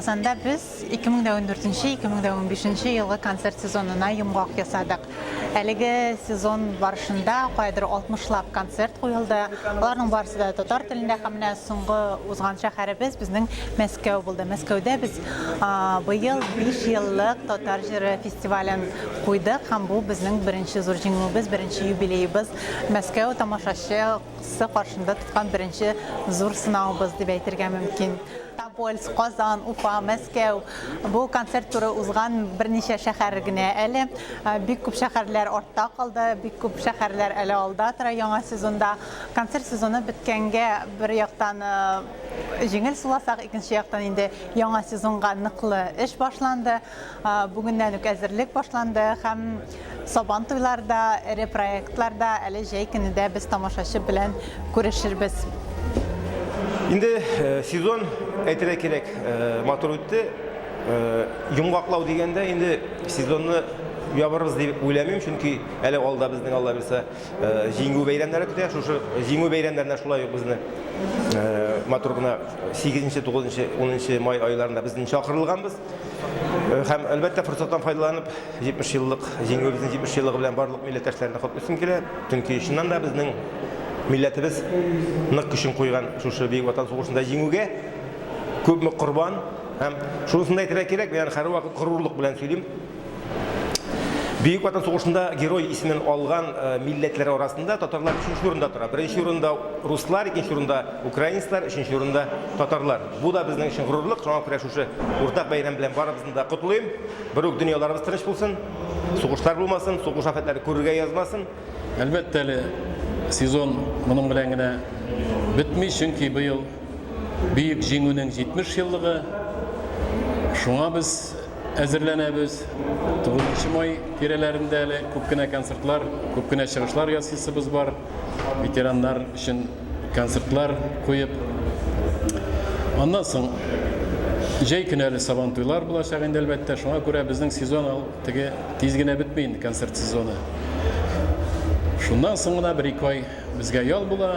Казанда без 2014-2015 елгы концерт сезонына йомгак ясадык. Әлеге сезон барышында каядыр 60 лап концерт куелды. Аларның барысы да татар телендә һәм менә соңгы узган шәһәребез безнең Мәскәү булды. Мәскәүдә без быел 5 еллык татар җыры фестивален куйдык һәм бу безнең беренче зур җиңүебез, беренче юбилеебыз. Мәскәү тамашачысы каршында тоткан беренче зур сынавыбыз дип әйтергә мөмкин. Тобольск, Казан, Уфа, Мәскәү. Бу концерт туры узган берничә шәһәр генә әле. Бик күп шәһәрләр артта калды, бик күп шәһәрләр әле алда тора яңа сезонда. Концерт сезоны беткәнгә бер яктан җиңел суласак, икенче яктан инде яңа сезонга ныклы эш башланды. Бүгеннән үк әзерлек башланды һәм Сабан туйларда, эре проектларда әле җәй көне дә без тамашачы белән күрешербез. Инде сезон, әйтергә кирәк, матур үтте. Йомгаклау дигәндә, инде сезонны ябырбыз дип уйламыйм, чөнки әле алда безнең, Алла бирсә, Җиңү бәйрәмнәре көтә. Шушы Җиңү бәйрәмнәренә шулай ук безне матур гына 8, 9, 10 май айларында безнең чакырылганбыз. Һәм, әлбәттә, форсаттан файдаланып, 70 еллык Җиңүебезнең 70 еллыгы белән барлык милләттәшләрне котлыйсым килә. Чөнки чыннан да безнең милләтебез нык көчен куйган шушы Бөек Ватан сугышында җиңүгә күпме корбан һәм шунысын да әйтергә кирәк, мин аны һәрвакыт горурлык белән сөйлим. Бөек Ватан сугышында герой исемен алган э, милләтләр арасында татарлар өченче урында тора. Беренче урында руслар, икенче урында украинецлар, өченче урында татарлар. Бу да безнең өчен горурлык. Шуңа күрә шушы уртак бәйрәм белән барыбызны да котлыйм. Бер үк дөньяларыбыз тыныч булсын, сугышлар булмасын, сугыш афәтләре күрергә язмасын. Әлбәттә әле сезон моның белән генә бетми, чөнки быел Бөек Җиңүнең 70 еллыгы. Шуңа без әзерләнәбез. 9 май тирәләрендә әле күп кенә концертлар, күп кенә чыгышлар ясыйсыбыз бар. Ветераннар өчен концертлар куеп. Аннан соң җәй көне әле Сабантуйлар булачак инде, әлбәттә. Шуңа күрә безнең сезон ул теге тиз генә бетми инде, концерт сезоны. Шуннан соң гына бер-ике ай безгә ял була.